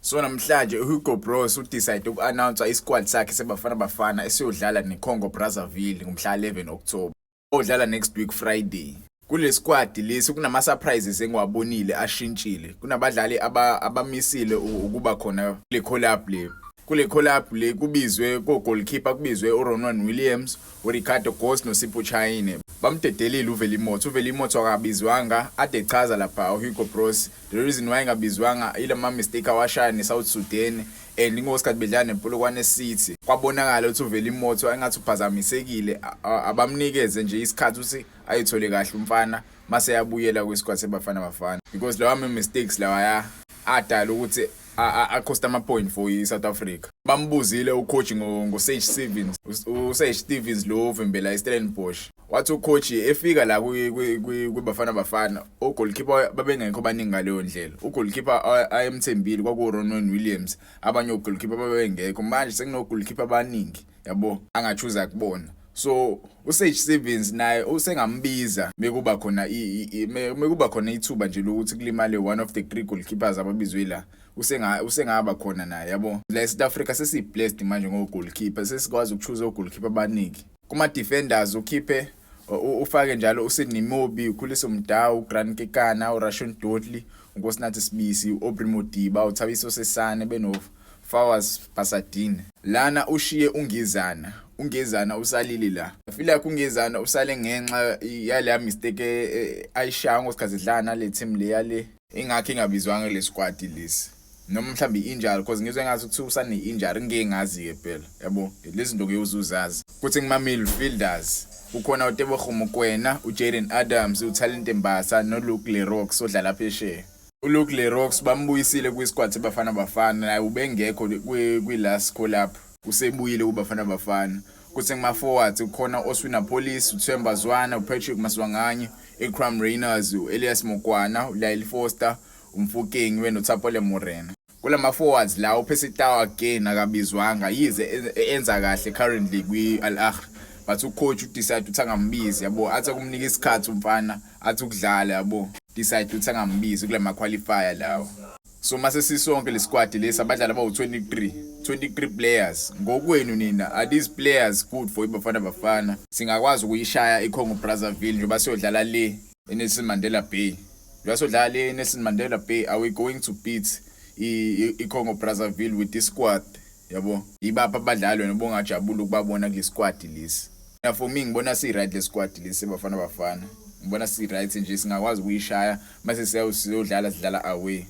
So namhlanje uHugo Broos udecide uku-announce isquad sakhe seBafana Bafana esiyodlala neCongo Brazzaville ngomhla 11 October. Odlala next week Friday. Kule squad lesi kunama surprises engiwabonile ashintshile. Kunabadlali abamisile ukuba khona kule call-up le. Kule call-up le kubizwe ko goalkeeper, kubizwe uRonwen Williams, uRicardo Goss noSipho Chaine. Bamdedelile uVeli Mothwa. UVeli Mothwa akabizwanga, ade chaza lapha uHugo Broos. The reason why engabizwanga ilama mistake awashaya neSouth Sudan and ngosikhathi bedlala nePolokwane City. Kwabonakala ukuthi uVeli Mothwa engathi uphazamisekile, abamnikeze nje isikhathi ukuthi ayithole kahle umfana mase yabuyela kwisquad seBafana Bafana, because lawa mistakes lawa ya adala ukuthi acost ama point for iSouth Africa. Bambuzile ucoach ngo Sage Stevens, uSage Stevens lo ovimbela iStellenbosch. Wathi ucoach efika la kwiBafana Bafana, ogoalkeeper babengekho baningi ngaleyo ndlela. Ugoalkeeper ayemthembile kwaku Ronwen Williams, abanye ogoalkeeper babengekho. Manje sekuno goalkeeper abaningi, yabo, angachuza kubona. So uSage Stevens naye usengambiza mekuba khona ithuba nje lokuthi kulimale one of the three goalkeepers ababizwe la, usengaba khona naye, yabo. La eSouth Africa sesi blessed manje ngo goalkeeper, sesikwazi ukuchoose o goalkeeper abaningi. Kuma defenders ukhiphe ufake njalo uSydney Mobbie, uKhuliso Mudau, uGrant Kekana, uRushwin Dortley, uNkosinathi Sibisi, uAubrey Modiba, uThabiso Sesane beno Fawaaz Basadien. Lana ushiye uNgezana, uNgezana usalile la. I feel like uNgezana usale ngenxa yale mistake ayishaya ngosikhathi edlala nale team le yale, ingakho ingabizwanga le squad lesi, noma mhlawumbe i-injury, because ngizwe ngathi kuthiwa usane injury, ngeke ngazi ke phela, yabo, lezi zinto ke uzuzazi. Kuthi kuma midfielders kukhona uTebogo Mokoena, uJayden Adams, uThalente Mbasa noLuke Leroux odlala phesheya. ULuke Leroux bambuyisile kwisquad seBafana Bafana, naye ubengekho kwi-last call up, usebuyile kuBafana Bafana. Kuthi kuma forwards kukhona Oswin Appollis, uThemba Zwane, uPatrick Maswanganyi, Iqraam Rayners, uElias Mokwana, uLyle Foster, uMofokeng wenoThapelo Morena. Kulama forwards la uPercy Tau again akabizwanga, yize enza kahle currently kwi-Al Ahly, but ucoach udecide ukuthi angambizi, yabo, athi kumnika isikhathi umfana athi ukudlala, yabo, decide ukuthi angambizi kulama qualifier lawo. So mase sisonke le squad lesi, abadlali abawu23, 23 players, ngokwenu nina, are these players good for iBafana Bafana? Singakwazi ukuyishaya iCongo Brazzaville njengoba siyodlala le eNelson Mandela Bay? Njengoba siyodlala le eNelson Mandela Bay, are we going to beat iCongo Brazzaville with this squad, yabo? Ibapha abadlali wena bongajabula ukubabona kule squad lesi? Na for me ngibona si right le squad lesi Bafana Bafana, ngibona si right nje, singakwazi ukuyishaya mase siyodlala, sidlala away.